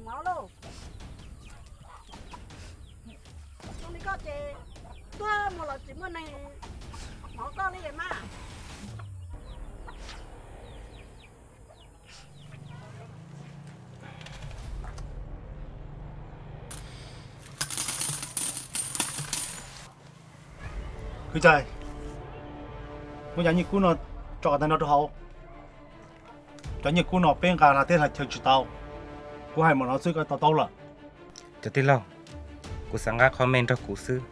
Hnov lauj, zoo li koj ces tuag mus los tsis muaj neeg hnov koj li mas. Kwv Cai, muab cov nyiaj kub no tso kom tag nrho rau hauv. Cov nyiaj kub no peb nqa hla teb hla chaw tsis tau, kuv hais mam no xwb koj tau taub lawm. Cov tij laug, kuv xav nqa qho me nrog kuv xwb,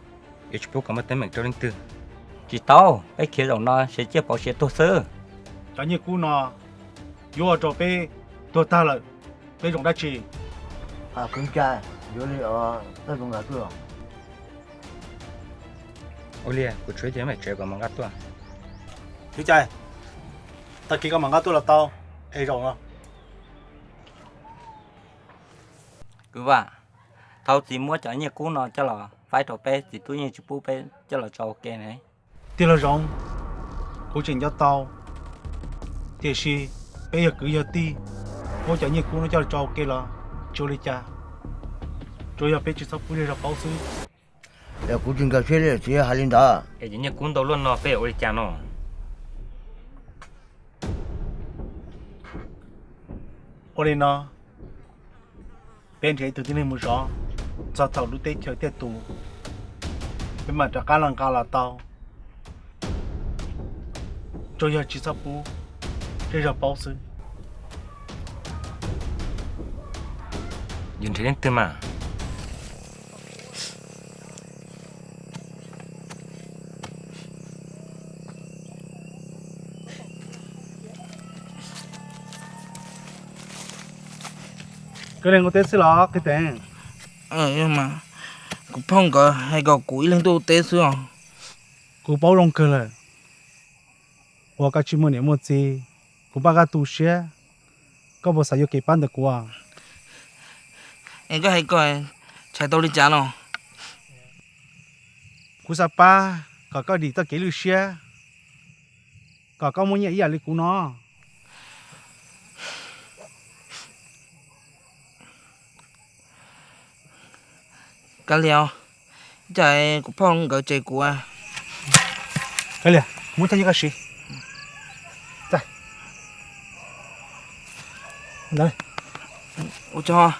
yuav tsis pub kom muaj teeb meem rau leej twg. Tsis tau, peb khiav zaum no ces ciaj pauv siav tuag xwb. Cov nyiaj kub no yuav ua rau peb tuag tag lawm, peb zoo dab tsi? Kwv Cai, yuav li os, peb zoo nqa tuaj. Ua li, kuv tshuav ib co me tsev kom mam nqa tuaj. Kwv Cai, tag kis koj mam nqa tuaj los tau, es zaum no. Kwv Vam, thov txiv muab cov nyiaj kub no coj los faib rau peb, txiv tub yeej tsis pub peb coj los tso ua ke ne. Tij laug Zoov, kuv tseem nco tau, tiam sis peb yog kwv yog tij, muab cov nyiaj kub no coj los tso ua ke los tsis ua li cas, tsuas yog peb tsis txhob pub zej zog paub xwb. Yog kuv tsis nkag siab li txiv hais li ntawd. Es cov nyiaj kub ntau luaj no peb yuav ua li cas no? Ua li no, peb nrhiav ib tug tib neeg mus zov txog thaum lub teb chaws tiaj tus, peb mam rov qab los nqa los tau, tsuas yog tsis txhob pub zej zog paub xwb. Yus nrhiav leej twg mas? Koj leej ua teb xwb los qhia teev? Kuv phauj nkawd hais kom kuv ib leeg tuaj ua teb xwb os. Kuv paub zoo kawg lawm, uas koj tsis muaj niam muaj txiv, kuv npaj koj tu siab, koj puas xav yuav kev pab ntawm kuv? Es koj hais kom txhais tau li cas no? Kuv xav pab kom koj dim txoj kev lwj siab, kom koj muaj nyiaj ib yam li kuv no. Kav liam, cas kuv phauj nkawd tsem kuv. Kav liam, kuv muab coj nyiaj koj siv. Ua tsaug.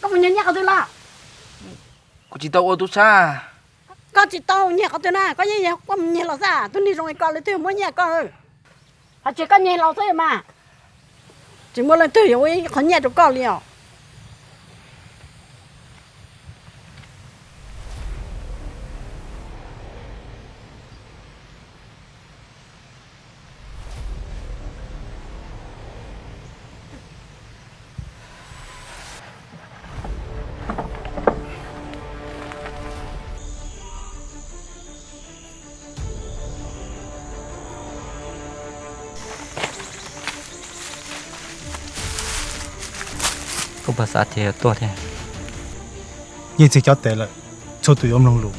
Koj mus nyiag nyiaj qhov twg los? Kuv tsis tau ua tub sab. Koj tsis tau nyiag qhov twg na, koj yeej yog koj mus nyiag los xwb, tus neeg zoo li koj leej twg muab nyiaj koj? Hais tias koj nyiag los xwb mas, tsis muaj leej twg yuav ua ib qho nyiaj rau koj li os. Koj puas xav tias yuav tuag thiab? Yeej txiv cov tes lawm, txhua tus yuav mloog lus.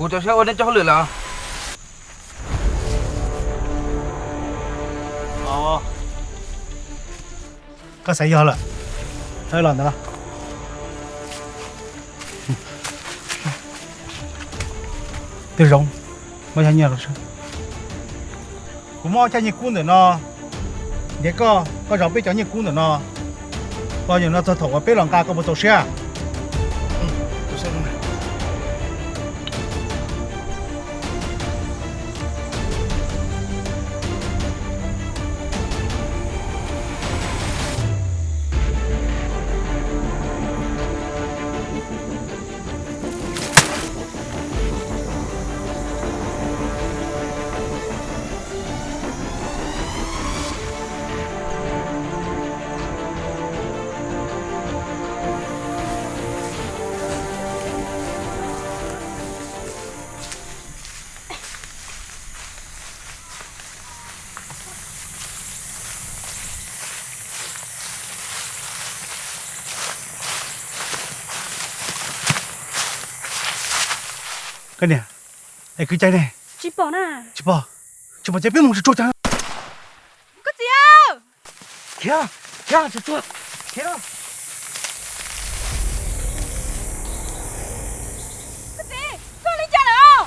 Kuv rau siab ua nej txoj hauj lwm lawm. Koj xav yog lawm, los ntawd los. Twb zoo, muab cov nyiaj los. Kuv muab ob chaj nyiaj kub ntawm no ntiav koj, koj zov peb cov nyiaj kub ntawm no, koj nyiam no txog thaum uas peb los nqa koj puas txaus siab? Koj niam, es kwv cai ne? Tsis pom na. Tsis pom, tsis pom ces peb mus tsuag tsuag. Koj txiv, khiav, khiav, tsuag tsuag, khiav. Koj txiv, koj li cas lawm?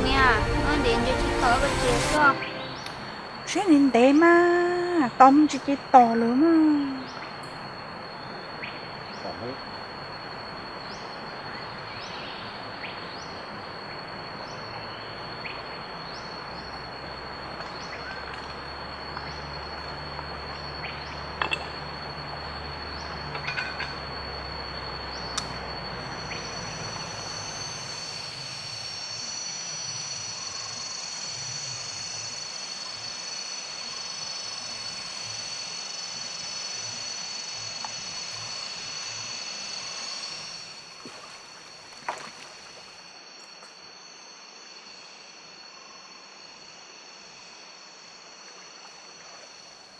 Niam, ntev ntev tsis tau koj tsev xwb. Siab ntev ntev mas tos me ntsis ces tos lawm mas.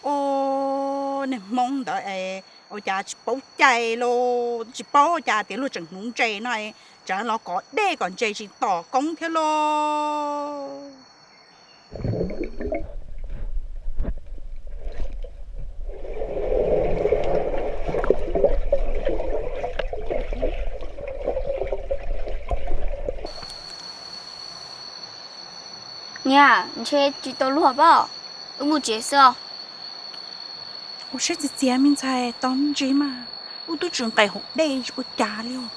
Ua niag Hmoob ntawd es ua cas tsis paub cai los tsis paub ua cas tias luag tseem hnuv ntses no es tsam los kov dej kom ntses tsis tom koob thiab los. Niam, ntshe tsis tau luag pob, wb mus tsev xwb os. Ua siab txias txias me ntxhais, tos me ntsis mas, wb twb tsis nqes hauv dej tsis ua cas li os.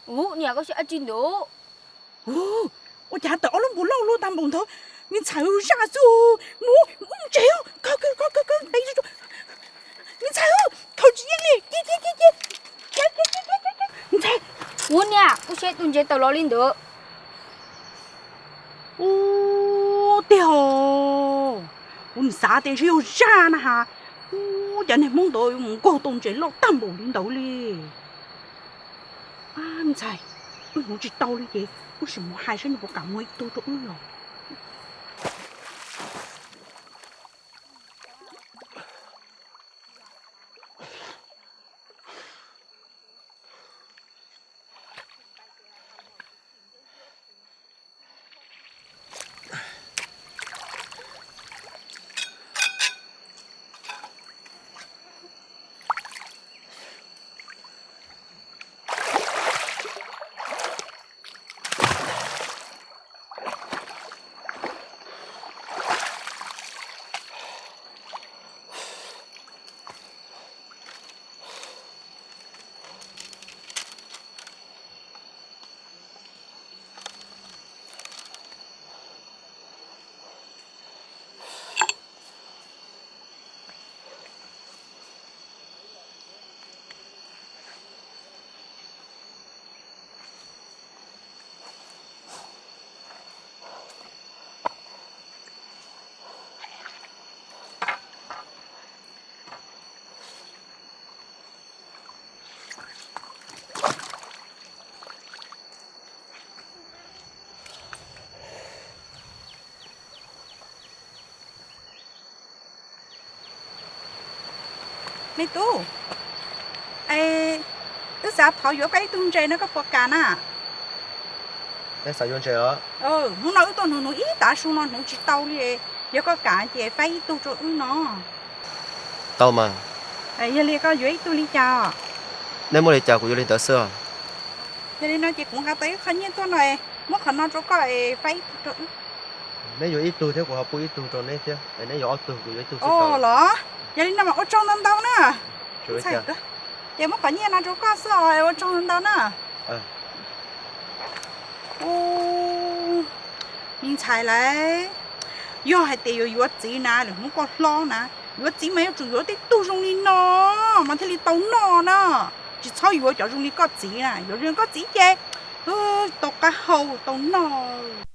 Ub, niam, koj siab dab tsi ntuj? Ua cas tawm ob lub npus loj luaj tag npaum ntawd? Me ntxhais, zaj xwb, mus, mus tsev, me ntxhais, khaws tsis yeej li. Ua niam, kuv saib tus ntses tawm los li ntawd. Ub, tiag os, kuv nim xav tias ntshe yog zaj na has. Ub, cas niag Hmoob ntawd yuav mus nkaug tau ntses loj tag npaum li ntawd li. Me ntxhais, wb hnav tsis tau li ces wb sim mus hais saib nws puas kam muag ib tug rau wb los. Me tub, es wb xav thov yuav koj ib tug ntses no, koj puas kam na? Neb xav yuav ntses os? Hnub no wb tuaj hnuv hnuv ib tav su no hnuv tsis tau li, yog koj kam ces faib ib tug rau wb no. Tau mas. Yog li koj yuav ib tug li cas? Neb muaj li cas kuv yuav li ntawd xwb os. Yog li no ces kuv nqa tau ib qho nyiaj tuaj no, muab qhov no rau koj es faib ib tug rau wb. Neb yuav ib tug thiab kuv ho pub ib tug rau neb thiab, neb yuav ob tug kuv yuav ib tug xwb los? Yog li no mas ua tsaug ntau ntau na. Ces muab qhov nyiaj no rau koj xwb os, ua tsaug ntau ntau na. Me ntxhais lawv, yog hais tias yuav yuav txiv na, lwm hnub koj hlob na, yuav txiv mas yuav tsum yuav tej tug zoo li no mas thiaj li tau noj na. Tsis txhob yuav cov zoo li koj txiv na, yuav zoo li koj txiv ces tau qab hau tau noj.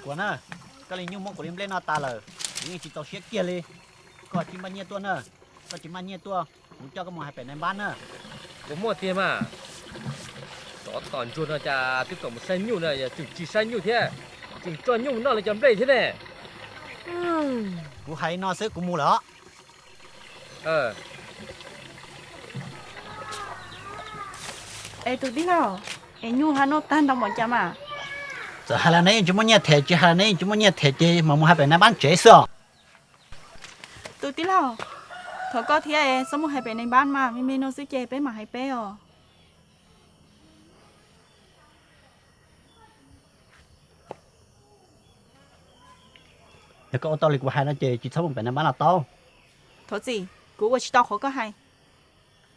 Kuv na, koj li nyuj muab kuv li nplej no tas lawm, kuv yeej tsis txaus siab kiag li. Koj tsis npaj nyiaj tuaj na, koj tsis npaj nyiaj tuaj, kuv coj koj mus hais pem nais npab na. Kuv muaj tiag mas. Tsov tom ntsuag no cas twb kom mus saib nyuj no, tseem tsis saib nyuj thiab, tseem tso nyuj mus noj li cov nplej thiab ne. Kuv hais li no xwb kuv mus lawm os. Es tus tij laug, es nyuj hab noj tag nrho npaum cas mas? Txawm hais los neb yeej tsis muaj nyiaj them, tsis hais los neb yeej tsis muaj nyiaj them ces mam mus hais pem nais npab tsev xwb os. Tus tij laug, thov koj thiab, txhob mus hais pem nais npab mas, me me no xwb ces peb mam hais peb os. Yog koj ua tau li kuv hais no ces tsis txhob mus pem nais npab los tau. Thov txim, kuv ua tsis tau qhov koj hais.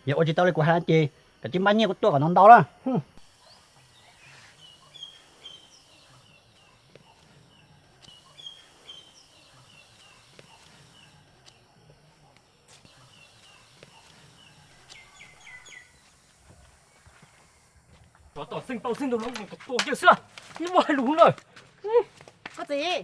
Yog ua tsis tau li kuv hais no ces koj cia li npaj nyiaj tuaj kom ntau ntau na. Tsov tom xeej tau xeej ntug no mus tua kiag xwb, neb muaj hais lus na. Koj txiv,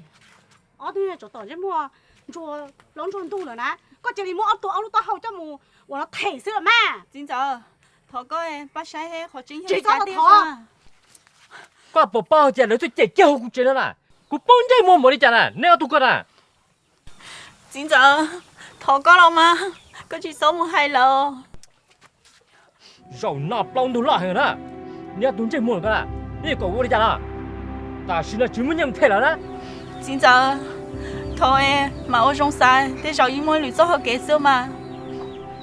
ob tug tsov tom ntsej muag ntsuag plaub ntsuag ntug lawm na, koj cia li muab ob tug ob lub taub hau coj mus ua los them xwb los mas. Txiv ntxawm, thov koj pab saib qhov tseeb yog li cas. Koj puas paub tias lawv tuaj cem kiag hauv kuv tsev no na, kuv poob ntsej muag npaum li cas na, neb ob tug ko na. Txiv ntxawm, thov koj los mas, koj tsis txhob mus hais lawv. Zaum no plaub ntug loj heev na, neb ob tug ntsej muag ko na, neb yuav kom ua li cas no? Tam sim no tsis muaj nyiaj mus them lawv na. Txiv ntxawm, thov es mam ua zoo xav, tej zaum yeej muaj lwm txoj hau kev xwb mas.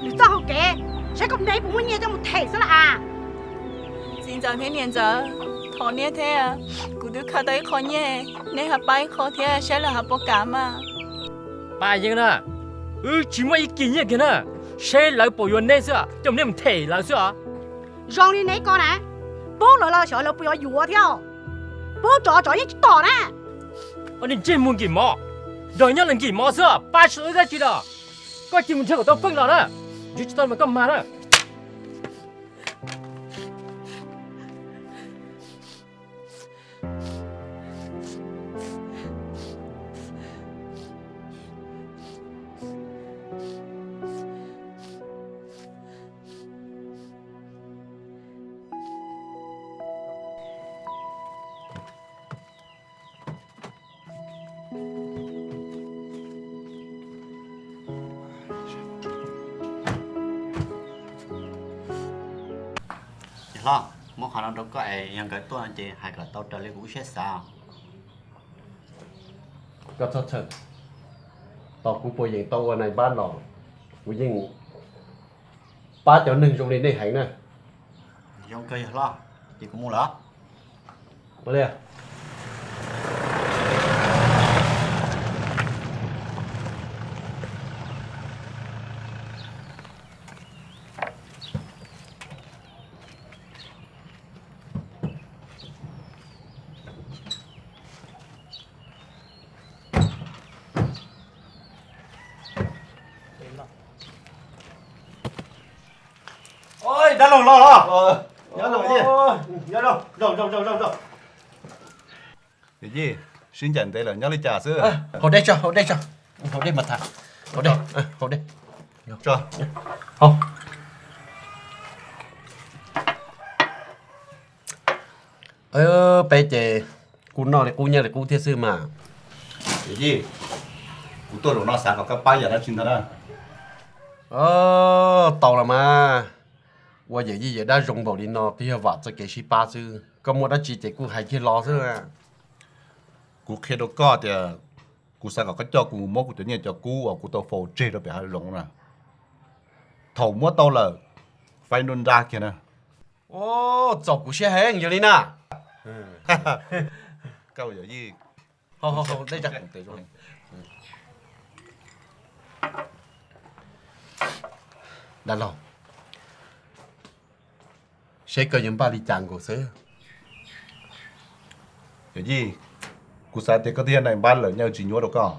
Lwm txoj hau kev? Saib koj neb puas muaj nyiaj coj mus them xwb las as. Txiv ntxawm thiab niam ntxawm, thov neb thiab, kuv twb khaws tau ib qho nyiaj, neb ho pab ib qho thiab saib lawv ho puas kam mas. Paj Yeeb na, wb tsis muaj ib kis nyiaj kiag na, saib lawv puas yuav neb xwb, coj neb mus them lawv xwb os. Zoo li neb ko na, pub lawv los xyov lawv puas yuav yuav thiab. Pub tsov tsov yeej tsis tom na. Ob niag ntsej muag nkim mov, nrog nyob los nkim mov xwb, pab tsis tau wb dab tsi los. Koj cia mus nrhiav kom tau feej los na, nrhiav tsis tau mas koj mag na. Hlob, muab qhov no rau koj es yog nkawd tuaj no ces hais kom tau raws li kuv lub siab xav. Koj txhob txhawj, tos kuv puas yeem tau ua nais npab los kuv yeej pab cov neeg zoo li nej heev na. Zoo kawg yawg hlob, ces kuv mus lawm. Oi, dab laug los los. Yawm yij, sib ncaim ntev lawm nyob li cas xwb? Haus dej tso, haus dej tso. Haus dej mas tham. Haus dej, haus dej. Haus. Peb ces kuj noj li qub nyob li qub thiab xwb mas. Yawm yij, kuv tuaj zaum no xav kom koj pab yam dab tsi ntag na? Tau los mas. Ua yawm yij yawm dab zoo npaum li no twb yog vam txoj kev sib pab xwb, koj muaj dab tsi ces kuj hais kiag los xwb. Kuv qhia rau koj tias kuv xav kom koj coj kuv mus muab kuv cov nyiaj cov kub uas kuv tau faus tseg rau pem hav zoov na. Thaum muab tau lawm, faib nruab nrab kiag na. Txaus kuv siab heev yog li na. Dab laug, seb koj yuav npaj li cas nkaus xwb. Yawm yij, kuv xav tias koj twb yog nais npab lawm, nyiaj tsis nyuaj rau koj.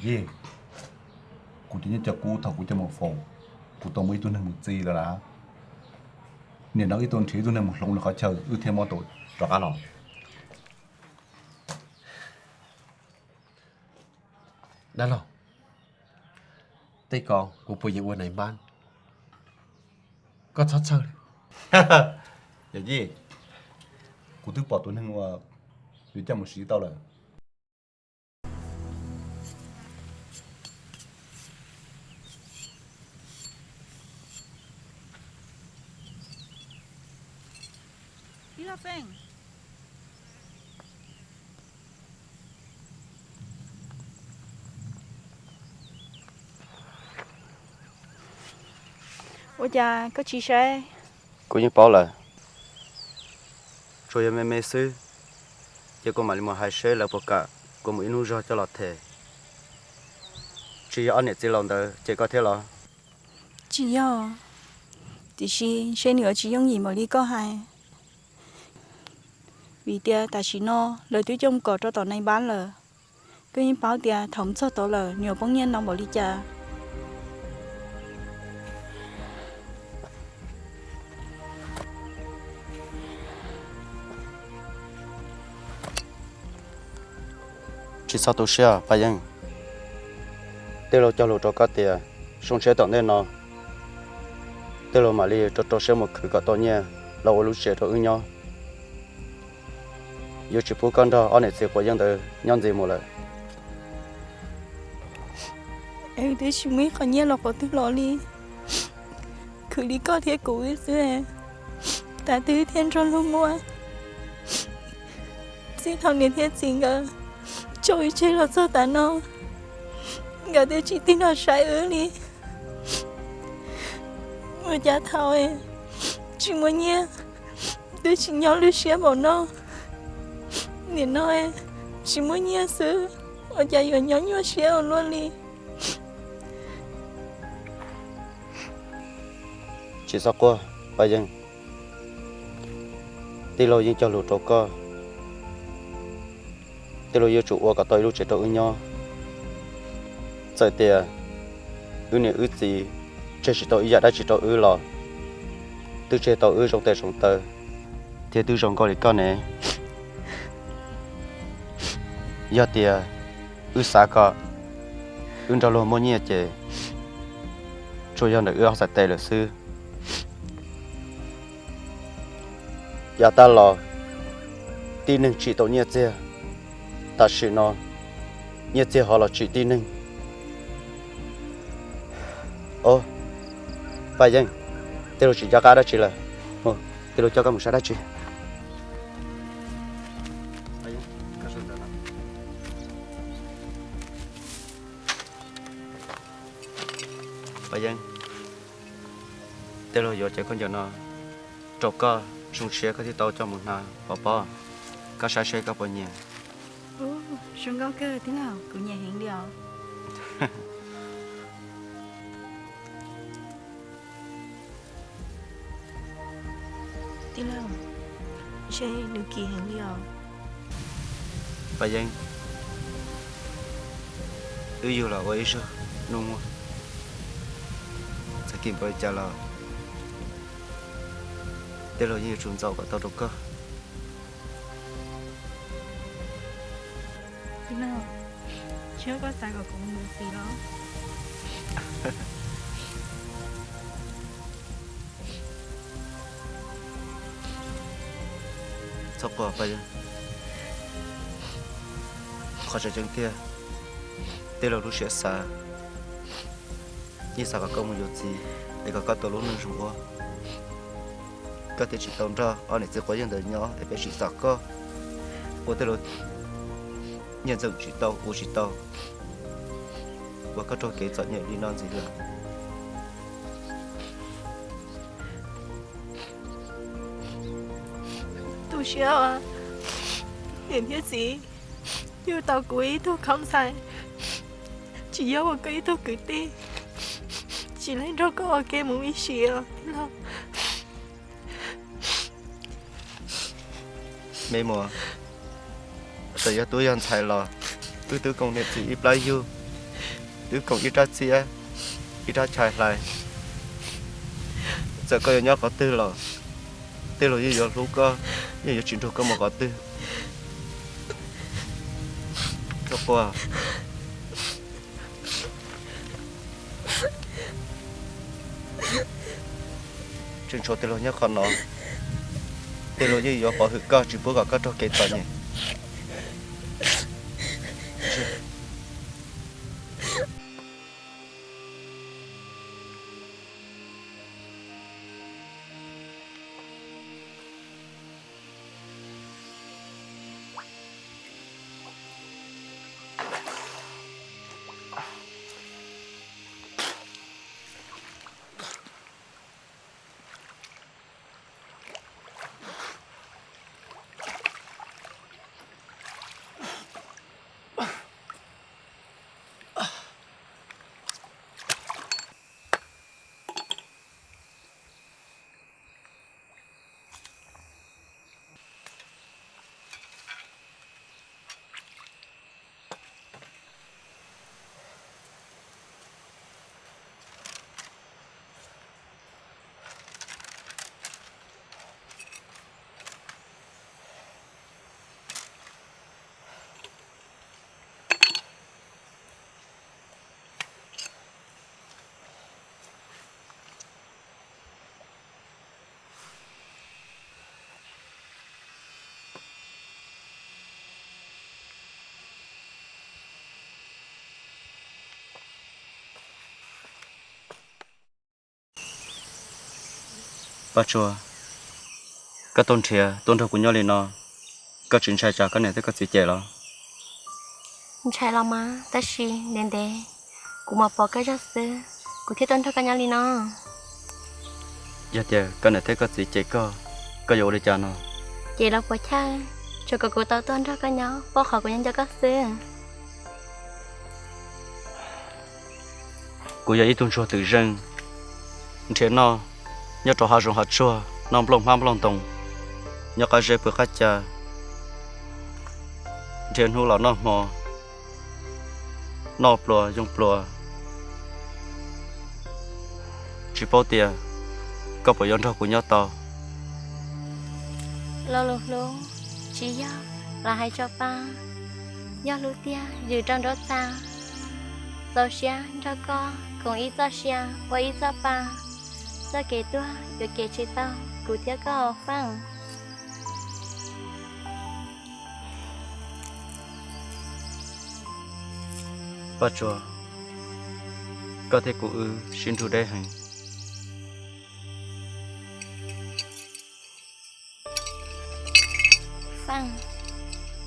Yij, kuv cov nyiaj cov kub thaum kuv coj mus faus, kuv tau muab ib tug neeg mus txi lawm na. Nim no wb tau nrhiav ib tug neeg mus hloov nws qhov chaw wb thiaj muab tau rov qab los. Dab laug, tej ko kuv puas yuav ua nais npab, koj txhob txhawj li. Yawm yij, kuv twb pom tus neeg uas yuav coj mus siv tau lawm. Ua cas koj tsis saib? Kuv yeej paub lawm, tsuas yog me me xwb, ces kuv mam li mus hais seb lawv puas kam kuv mus ib hnub zog coj los them. Tsis yog ob niam txiv laus ntawd cem koj thiab los? Tsis yog, tiam sis ntshe nws yuav tsis yooj yim npaum li koj hais, vim tias tam sim no lawv twb coj mus kom rau tom nais npab lawm. Koj yeej paub tias thaum mus txog tod lawm nws yuav poob nyiaj ntau npaum li cas. Tsis txhob tu siab Paj Yeeb. Tij laug cog lus rau koj tias zoo siab tom ntej no tij laug mam li rau rau siab mus khwv kom tau nyiaj los ua lub tsev rau wb nyob. Yuav tsis pub koj nrog ob niam txiv quav yeeb ntawd nyob ntxiv mus lawm. Twb tsis muaj ib qho nyiaj los qhov twg los li, khwv li koj thiab kuv wb xwb, tas twg thiaj nrog luag muaj. Txij thaum niam thiab txiv nkawd tso wb tseg los txog tav no, nkawd twb tsis tig los saib wb li. Ua cas thaum tsis muaj nyiaj twb tsis nyob lwj siab npaum no, nim no tsis muaj nyiaj xwb ua cas yuav nyob nyuaj siab ua luaj li. Tsis txhob quaj Paj Yeeb, tij laug yeej cog lus rau koj, tij laug yuav tsum ua kom tau ib lub tsev rau wb nyob. Txawm tias wb niam wb txiv tseg tsis tau ib yam dab tsi rau wb los twb tseg tau wb zoo tes zoo taw thiab twb zoo nkauj li koj ne. Yog tias wb xav kom wb nrog luag muaj nyiaj ces tsuas yog ntawm wb ob txhais tes lawm xwb. Yav tas los tib neeg tsim tau nyiaj txiag, tam sim no nyiaj txiag ho los tsim tib neeg. Os, Paj Yeeb, tij laug tsis nco qab dab tsi lawm, tij laug coj koj mus saib dab tsi. Paj Yeeb, tij laug yuav cov khaub ncaws no rau koj, zoo siab koj thiaj tau coj mus hnav pov pob, koj saib seb koj puas nyiam. Zoo nkauj kawg tij laug, kuv nyiam heev li os. Tij laug, ntshe nws kim heev li os. Paj Yeeb, wb yug los ua ib zaug nus muag, txawm kim npaum li cas los Tej laug yeej yuav tsum ntxaus kom tau rau koj. Tsis yog koj xav kom kuv mus yuav txiv los? Txhob quaj, Paj Yeeb. Qhov tseem ceeb tiag, tej laug lub siab xav yeej xav kom koj mus yuav txiv es kom koj tau lub neej zoo ua. Koj thiaj tsis tau nrog ob niam txiv quav yeej ntawd nyob es peb tsim txom koj, ua tej laug nyiaj ntxeem tsis tau, ua tsis tau, ua koj raug kev txom nyem li no ntxiv lawm. Tu siab, niam thiab txiv, yug tau kuv ib tug khaub ntxhais, tsis yog ua koj ib tug kwv tij, tsis lees nrog koj ua ke mus ib sim os tij laug. Me Muas, txawm yog tub yog ntxhais los wb twb koom niam txiv ib plab yug, twb koom ib rab txiab, ib rab chais hlais. Txawm koj yuav nyob qhov twg los tej laug yeej yuav hlub koj, yeej yuav tsis nrug koj mus qhov twg. Txhob quaj. Tseem tshuav tej laug nyob qhov no, tej laug yeej yuav pov hwm koj, tsis pub kom koj raug kev txom nyem. Paj Tsua, koj tuaj nrhiav tuaj nrog kuv nyob li no, koj tsis ntshai tsam koj niam thiab koj txiv cem los? Ntshai los mas, tab sis ntev ntev kuv mam pom koj zog xwb, kuv thiaj tuaj nrog koj nyob li no. Yog tias koj niam thiab koj txiv cem koj, koj yuav ua li cas no? Cem los puas chawj, tsuas kom kuv tau tuaj nrog koj nyob, paub qhov kuv nyob nco koj xwb. Kuv yog ib tug ntsuag twm zeej, nrhiav noj nyob rau hav zoov hav tsuag, noj nplooj hmab nplooj ntoo, nyob qab zeb pw qab ca, nrhiav hnub los noj hmo, noj pluas yoo pluas. Tsis paub tias koj puas yuav nrog kuv nyob tau. Lo lus hlub tsis yog los hais tso pa, yog hlub tiag yws rau nruab txaj. Txaus siab nrog koj koom ib txoj sia ua ib txoj pa, txoj kev tuag yuav kev tsis tau kuv thiab koj Faaj. Paj Tsua, koj thiab kuv wb sib nrug deb heev. Faaj,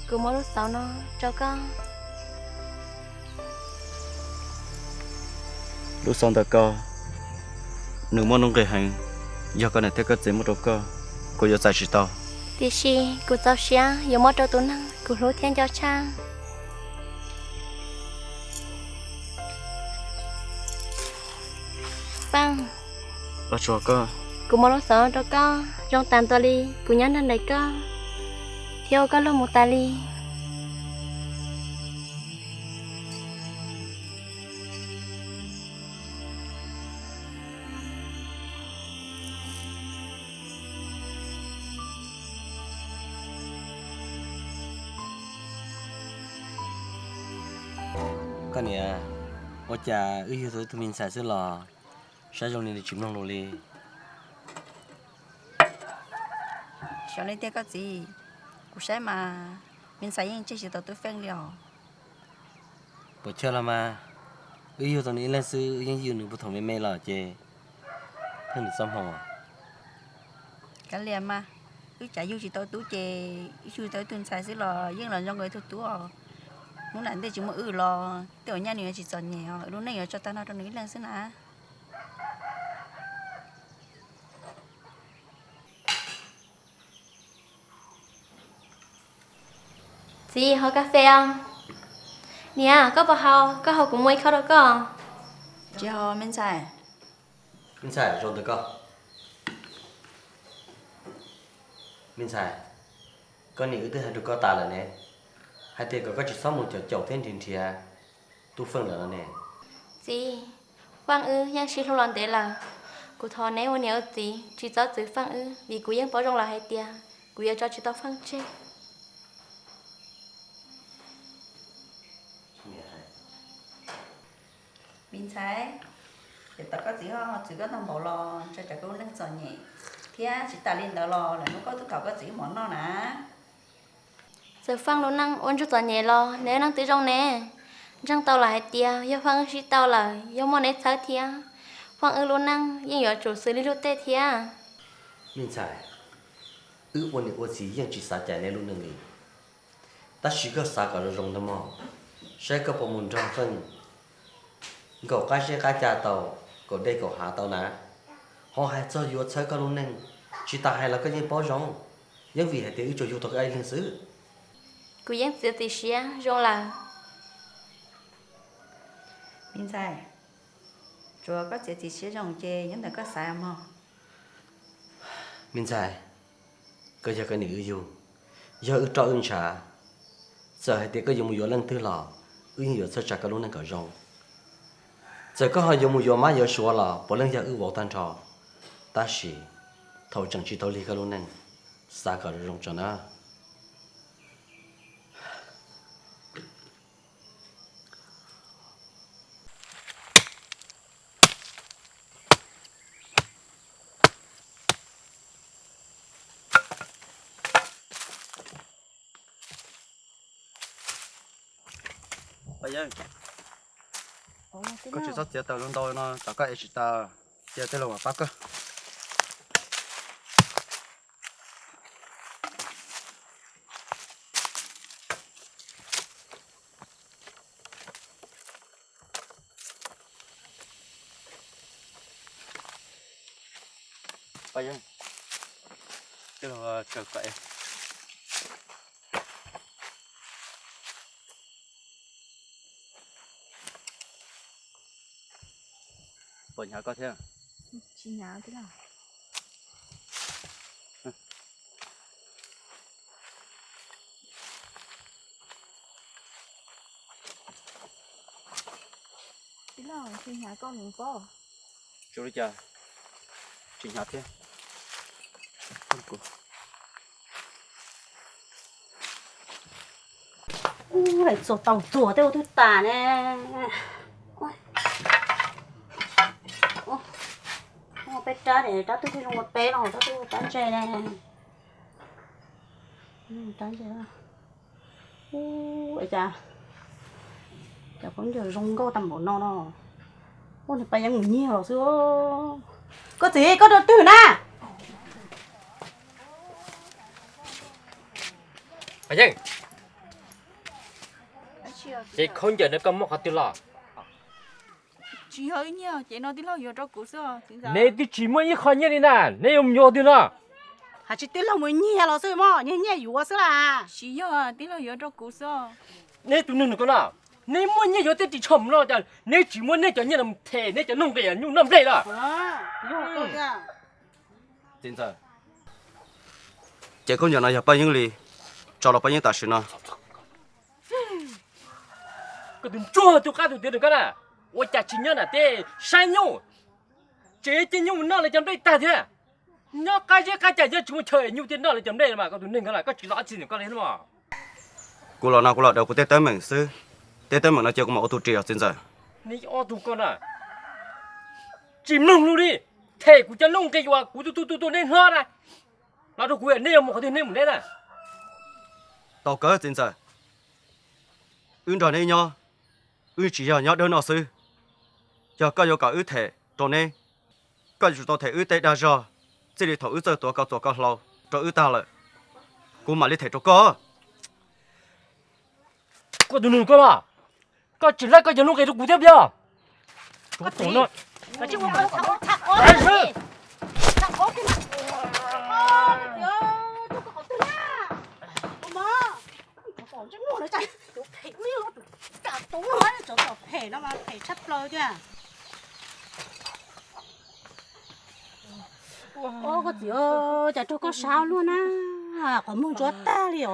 kuv muab lub xauv no rau koj. Lub xauv ntawm koj, nws muaj nuj nqis heev, yog koj niam thiab koj txiv muab rau koj, kuv yuav txais tsis tau. Tiam sis kuv txaus siab yuav muab rau tus neeg kuv hlub thiab nco tshaj. Faaj, kuv muab lub xauv rau koj, zoo tas ntua li kuv nyob nrog nraim koj thiab ua koj luag mus tas li. Koj niam, ua cas wb yug tau ib tug me ntxhais xwb los saib zoo li nws tsis mloog lus li? Xyov li tiag koj txiv, kuv saib mas me ntxhais yeej tseg tsis tau Tub Feej li os. Puas chawj los mas, wb yug tau nws ib leeg xwb, wb yeej yug nws puag thaum me me los ces pheej nws txoj hmoo. Kav liam mas, wb tsav yug tsis tau tub ces wb yug tau ib tug ntxhais xwb los yeej los zoo nkaus ib tug tub os. Hnub nam ntej tsis muaj wb los tej uas nyab nws yuav tsis txom nyem os, lub neej yuav tso tag nrho rau nws ib leeg xwb na. Txiv, haus kas fes os. Niam, koj puas haus? Koj haus kuv muab ib khob rau koj. Tsis haus me ntxhais. Me ntxhais, zoo ntawm koj. Me ntxhais, koj niam wb twb hais rau koj tas lawm ne, hais tias kom koj tsis txhob mus caum caum thiab nrhiav nrhiav Tub Feej lawm no ne. Txiv, Feej wb yeej sib hlub los ntev lawm. Kuv thov neb ua niam ua txiv tsis txhob txwv Feej wb, vim kuv yeej paub zoo lawm hais tias kuv yuav tso tsis tau Feej tseg. Me ntxhais, ces tau koj txiv ho txwv koj tau npaum los ntshai tsam koj lub neej txom nyem, thiab tsis tas li ntawd los lawm hnub koj twb thov koj txiv wb mov noj na. Txawm Feej lub neej ua ntsuj txom nyem los nws neej twb zoo ne. Ntseeg tau lawm hais tias yog Feej wb sib tau lawm yog muaj neb txhawb thiab, Feej wb lub neej yeej yuav tsum xws li luag tej thiab. Me ntxhais, wb ua niam ua txiv yeej tsis xav cais neb lub neej li. Tab sis koj xav kom zoo zoo ntag mog, saib koj puas mus nrog Feej nkaum qab zeb qab cag tau, kaum dej kaum hav tau na. Ho hais txog yuav txhawb koj lub neej, tsis tas hais los koj yeej paub zoo, yeej vim hais tias wb tsuas yug tau koj ib leeg xwb. Kuv yeej txiav txim siab zoo lawm. Me ntxhais, tsuav koj txiav txim siab zoo ces nyob ntawm koj xav mog. Me ntxhais, koj yog koj niam wb yug, yog wb roj wb ntshav. Txawm hais tias koj yuav mus yuav leej twg los wb yeej yuav txhawj tsa koj lub neej kom zoo. Txawm koj ho yuav mus yuav mab yuav suav los puav leej yog wb vauv tag nrho. Tab sis thaum tseem tsis tau lig koj lub neej, xav kom zoo zoo tso na. Paj Yeeb, koj tsis txhob txiav taws ntau no, tsam koj ev tsis tau, cia tej laus mam pab koj. Paj Yeeb, tej laus kawm koj ev. Puas hnyav koj thiab? Tsis hnyav tij laug. Tij laug, tsis hnyav koj mus pob? Tsis li cas, tsis hnyav thiab. Txuas tau txuas tej ua twb tas ne. Peb rab, rab twg thiaj zoo ua peb no, rab twg rab ntse ne. Rab ntse. Ua cas cov khaub ncaws zoo nkauj tag npaum no no. Ua niag Paj Yeeb mus nyiag los xwb. Koj txiv, koj rau twg na? Paj Yeeb, ces khaub ncaws no koj muab qhov twg los? Tsis yog wb nyiag, ces no tij laug yuav rau kuv xwb. Neb twb tsis muaj ib qho nyiaj li na, neb yuav mus yuav twg no? Hais tsis tij laug mus nyiag los xwb mog, nyiag nyiaj yuav xwb las. Tsis yog, tij laug yuav rau kuv xwb. Neb tus neeg no ko no, neb muaj nyiaj yuav tej ris tsho mus no cas neb tsis muab neb cov nyiaj no them neb cov noog nqi nyuj noj nplej los? Ces khaub ncaws no yog Paj Yeeb li, tso los Paj Yeeb tam sim no. Koj tus ntsuag tus qab tus tiav nws koj na, ua cas tsis nyob nram teb saib nyuj, tseem cia nyuj mus noj lawv cov nplej tag thiab. Nyob qab zeb qab cag nyob tsis muaj chaw nyuj thiaj noj lawv cov nplej mas koj tus neeg ko na, koj tsis los dab tsi ntawm koj li thiab mas. Kuv los no kuv los daws kuv tej teeb meem xwb, Tej teeb meem no cia kuv mam ua tus ris os txiv ntxawm. Neb ob tug ko na, tsis mloog lus li, them kuv cov nuj nqis uas kuv tu tu tu tu neb hlob na, los rau kuv, neb yuav mus qhov twg neb mus neb na. Tau kawg txiv ntxawm, wb nrog neb nyob, wb tsis yog nyob dawb no xwb. Yog koj yuav kom wb them rau neb, koj yuav tsum tau them wb tej dag zog, txij li thaum wb txawj tuav koj txuas koj hlau rau wb tag lawm, kuv mam li them rau koj. Koj tus nus koj los, koj tsis laij koj cov nuj nqis rau kuv thiab puas yog? Koj txiv, cas raug koj sab luaj na, qhov muag ntsuab tag li os.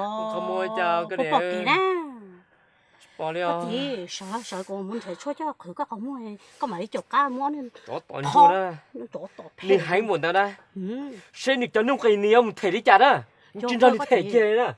Koj pom kev na. Koj txiv, sawv sawv kuv mus nrhiav tshuaj coj qhwv koj qhov muag, koj mam li caum qab muab nws tom ntsuag na. Nws heev npaum ntawd na, seb nws cov nuj nqis nws yuav mus them li cas na. Tsis nrog nws them kiag li na.